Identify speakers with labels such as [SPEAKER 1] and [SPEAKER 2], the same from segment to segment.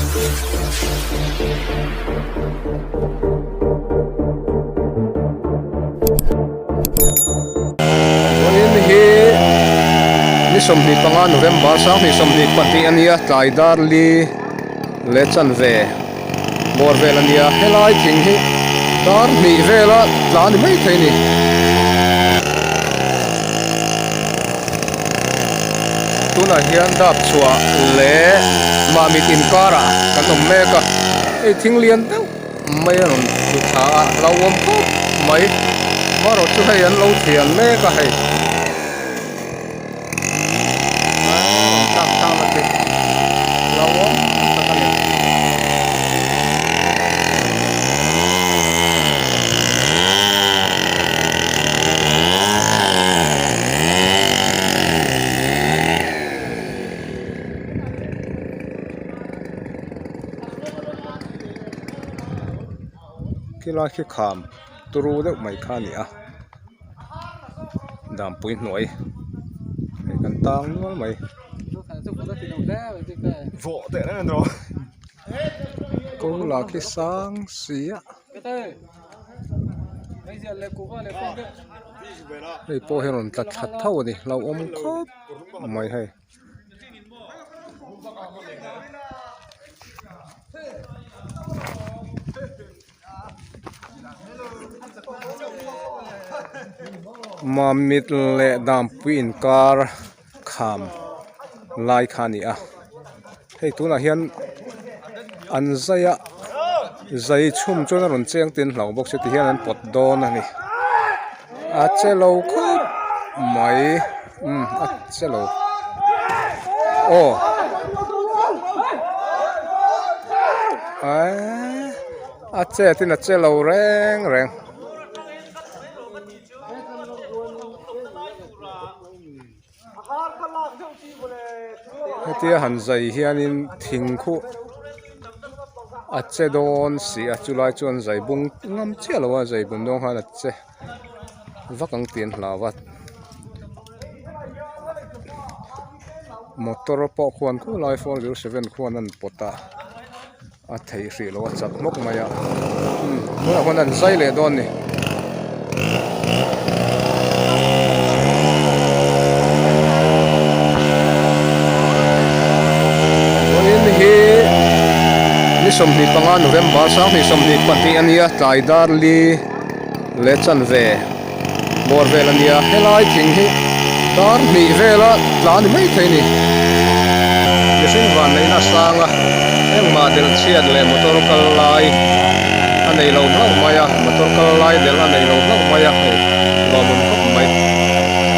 [SPEAKER 1] Vawiin hi ni 25 November 2022 a nia tlai dar li leh chanve bawr vel a nia helai thing hi dar hnih vela tla a ni maithei a ni. Tunah hian dap chhuah leh mahmit inkarah kan awm mek a hei thing lian deuh mai a rawn tlu thla a hlauhawm khawp mai marawh chu hei an lo thian mek a hei rawn tlak thlak na khi hlauhawm tak a ni. Khilai khi kham turu deuh mai kha a ni a dampui hnuai hei kan tang nual mai ko lah khi sang si a. Hei pawh hi a rawn tla thla tho a ni hlauhawm khawp mai hei. Mamit leh Dampui inkar kham lai kha a ni a hei tunah hian an zai a zai chhum chuan a rawn cheng te an hlau bawk sia tihian an pawt dawn a ni a che lo khawp mai umm a che lo aw eee a chet in a che lo reng reng. Hetia han zai hianin thing khuh a che dawn si a chulai chuan zai bung ngam chiah lo a zai bun dawn khan a che vak ang tih an hlau a motor pawh khuan khulai 407 khuan an pawt a a theih hrih loh a chak hmawk mai a tunah khuan an zai leh dawn a ni. Vawiin hi ni 25 November 2022 a nia tlai dar li leh chanve bawr vel a nia helai thing hi dar hnih vela tla a ni maithei a ni mihring van neihna a sang a engmah delh chhiat leh motor kal lai a nei lo hlauh mai a motor kal lai delh a nei lo hlauh mai a hei lawmawm khawp mai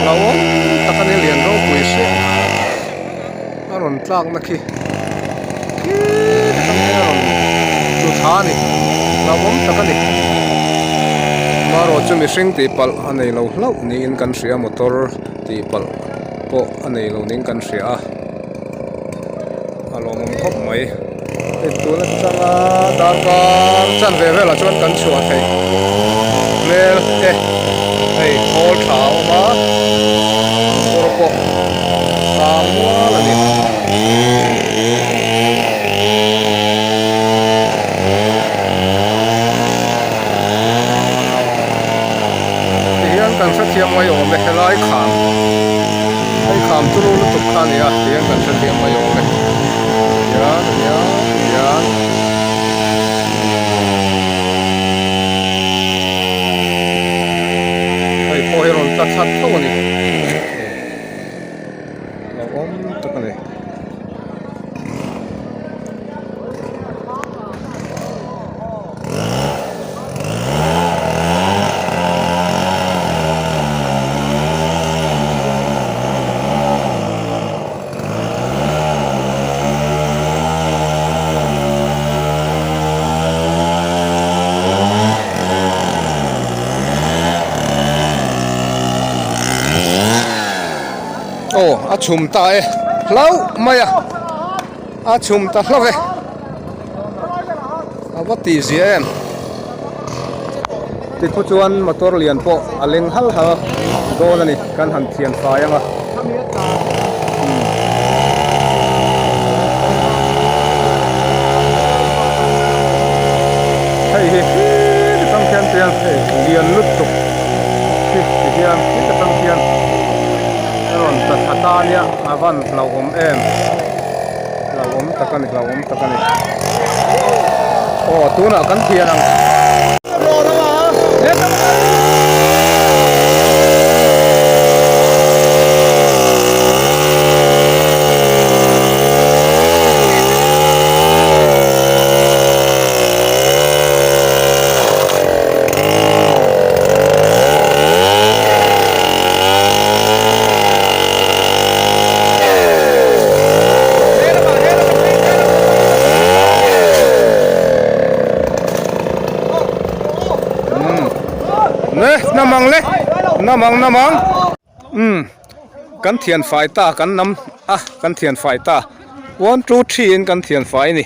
[SPEAKER 1] hlauhawm tak a ni lian ropui sia a rawn tlak na khi khi atang hian a rawn tlu thla a ni hlauhawm tak a ni marawh chu mihring tih palh a nei lo hlauh niin kan hria motor tih palh pawh a nei lo niin kan hria a a lawmawm khawp mai hei tun atanga darkar chanve velah chuan kan chhuah theih hmel te hei khawl tha a awm a motor pawh tang mual a ni. Tihian kan hrethiam mai awm e helai kham hei kham turu lutuk kha a ni a tihian kan hrethiam mai awm e tihian a nia tihian hei pawh hi a rawn tla thla tho a ni. Hlauhawm tak a ni. Aw a chhum ta e hlauh mai a a chhum ta hlauh e a va tih zia em tikhu chuan motor lian pawh a leng hal hal dawn a ni kan han thian fai ang a. van hlauhawm em hlauhawm tak a ni hlauhawm tak a ni aw tunah kan thian ang. Ne namang le namang namang umm kan thian fai ta kan nam a kan thian fai ta one two three in kan thian fai a ni.